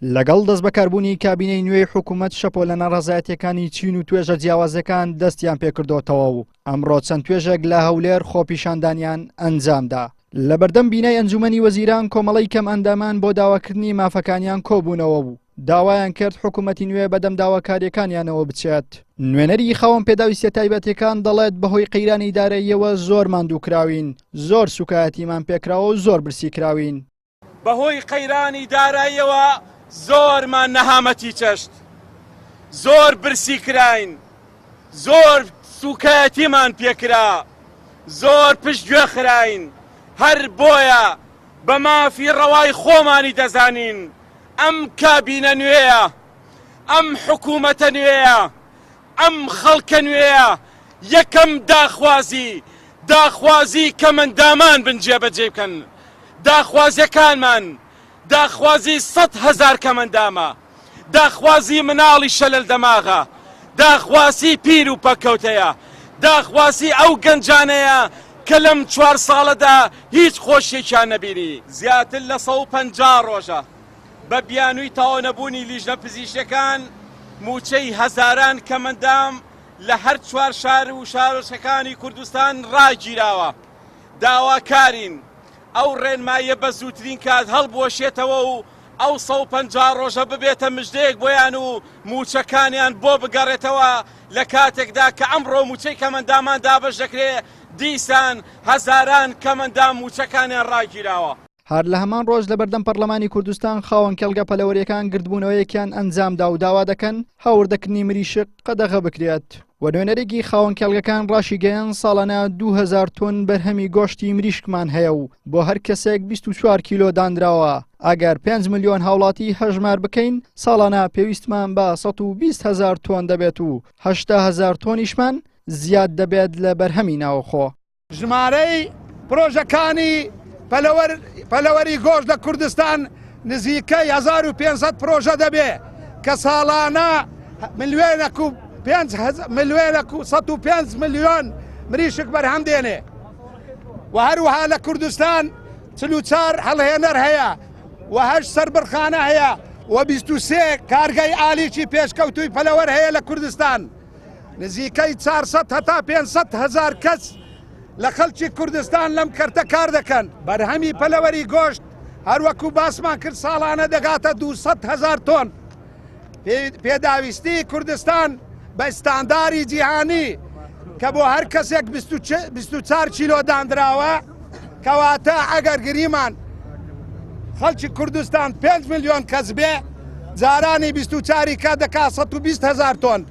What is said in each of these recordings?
لەگەڵ دەستبەکاربوونی کابینەی نوێی حکوومەت شەپۆلە ناڕەزایەتییەکانی چین و توێژە جیاوازەکان دەستیان پێکردۆتەوە و ئەمڕۆ چەند توێژێک لە هەولێر خۆپیشاندانیان ئەنجامدا. لە بەردەم بینای ئەنجومەنی وەزیران کۆمەڵەی کەمئەندامان بۆ داواکردنی مافەکانیان کۆبوونەوە و داوایان کرد حکوومەتی نوێ بەدەم داواکارییەکانیانەوە بچێت. نوێنەری خاوەن پێداویستیە تایبەتیەکان دەڵێت بەهۆی قەیرانی داراییەوە زۆر ماندوو کراوین، زۆر سوکایەتیمان پێکراوە و زۆر برسی کراوین. بەهۆی قەیرانی داراییەوە زۆرمان نەهامەتی چەشت، زۆر برسی کراین، زۆر سوکایەتیمان پێکرا، زۆر پشتگوێ خراین، هەر بۆیە بە مافی ڕەوای خۆمانی دەزانین ئەم کابینە نوێیە، ئەم حکوومەتە نوێیە، ئەم خەڵکە نوێیە یەکەم داخوازی، داخوازی کەمەندامان بن جێبەجێ بکەن. داخوازیەکانمان داخوازی 100,000 کەمەندامە، داخوازی مناڵی شەلەل دەماغە، داخوازی پیر و پەککەوتەیە، داخوازی ئەو گەنجانەیە کە لەم چوار ساڵەدا هیچ خۆشیەکیان نەبینی. زیاتر لە 150 ڕۆژە بە بیانووی تەواونەبوونی لیژنە پزیشکیەکان مووچەی هەزاران کەمەندام لە هەر چوار شار و شارۆچکەکانی کوردستان ڕاگیراوە. داواکارین ئەو ڕێنماییە بە زووترین کات هەڵبوەشێتەوە و ئەو 150 ڕۆژە ببێتە مژدەیەک بۆیان و مووچەکانیان بۆ بگەڕێتەوە لە کاتێکدا کە ئەمڕۆ مووچەی کەمەندامان دابەش دەکرێ دیسان هەزاران کەمەندام مووچەکانیان ڕاگیراوە. هەر لە هەمان ڕۆژ لەبەردەم پەرلەمانی کوردستان خاوەن کێڵگە پەلەوەریەکان گردبوونەوەیەکیان ئەنجامدا و داوا دەکەن هاوردەکردنی مریشک قەدەغە بکرێت و نوێنەرێکی خاوەن کێڵگەکان ڕاشیگەیاند ساڵانە 2000 تۆن بەرهەمی گۆشتی مریشکمان هەیە و بۆ هەر کەسێک 24 کیلۆ دانراوە ئەگەر 5 ملیۆن هاوڵاتی هەژمار بکەین ساڵانە پێویستمان بە 120 هەزار تۆن دەبێت و 80 هەزار تۆنیشمان زیاد دەبێت لە بەرهەمی ناوخۆ. ژمارەی پرۆژەکانی پەلەوەری گۆشت لە کوردستان نزیکەی 1500 پرۆژە دەبێ کە ساڵانە ملیۆنێک و ملیۆنێک و 105 ملیۆن مریشک بەرهەم دێنێ و هەروەها لە کوردستان 44 هەڵهێنەر هەیە و هەشت سەربڕخانە هەیە و 23 کارگەی ئالیکی پێشکەوتووی پەلەوەر هەیە لە کوردستان. نزیکەی 400 هەتا 500 هەزار کەس لە خەڵکی کوردستان لەم کەرتە کار دەکەن. بەرهەمی پەلەوەری گۆشت هەروەکو باسمان کرد ساڵانە دەگاتە 200 هەزار تۆن. پێداویستی کوردستان بە ستانداری جیهانی کە بۆ هەر کەسێک 24 کیلۆ دانراوە کەواتە ئەگەر گریمان خەڵکی کوردستان 5 میلیۆن کەس بێ جارانی 24 کە دەکا 120 هزار تۆن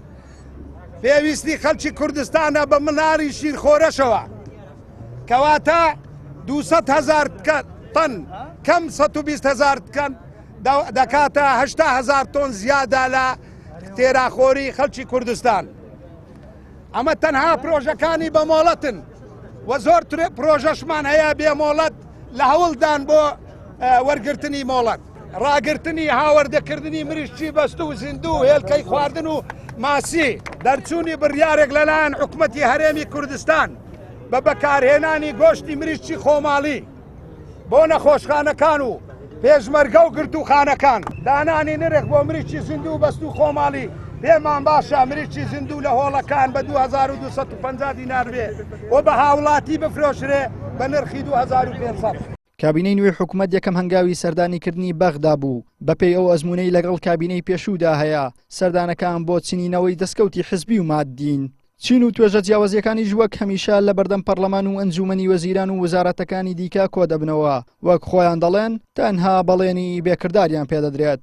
پێویستی خەڵکی کوردستانە بە مناری شیرخۆرەشەوە کەواتە 200 هزار تەن کەم 120 هزار کەم دەکاتە 80 هزار تۆن زیادە لە تێراخۆری خەڵکی کوردستان. ئەمە تەنها پرۆژەکانی بە مۆڵەتن و زۆر پرۆژەشمان هەیە بێ مۆڵەت لە هەوڵدان بۆ وەرگرتنی مۆڵەت. ڕاگرتنی هاوردەکردنی مریشکی بەستوو و زیندوو و هێلکەی خواردن و ماسی. دەرچوونی بڕیارێک لەلایەن حکومەتی هەرێمی کوردستان بە بەکارهێنانی گۆشتی مریشکی خۆماڵی بۆ نەخۆشخانەکان و پێشمەرگە و گرتووخانەکان. دانانی نرخ بۆ مریشکی زیندوو و بەستوو خۆماڵی، پێمان باشە مریشکی زیندوو لە هۆڵەکان بە 2250 دینار بێ و بە هاوڵاتی بفرۆشرێ بە نرخی 2500. کابینەی نوێی حکومەت یەکەم هەنگاوی سەردانیکردنی بەغدا بوو، بەپێی ئەو ئەزموونەی لەگەڵ کابینەی پێشوودا هەیە، سەردانەکان بۆ چنینەوەی دەستکەوتی حزبی و ماددین. چین و توێژە جیاوازییەکانیش وەک هەمیشە لە بەردەم پەرلەمان و ئەنجوومەنی وەزیران و وەزارەتەکانی دیکە کۆدەبنەوە، وەک خۆیان دەڵێن تەنها بەڵێنی بێکرداریان پێدەدرێت.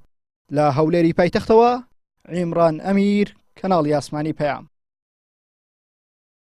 لە هەولێری پایتەختەوە، عیمران ئەمیر، کەناڵی ئاسمانی پەیام.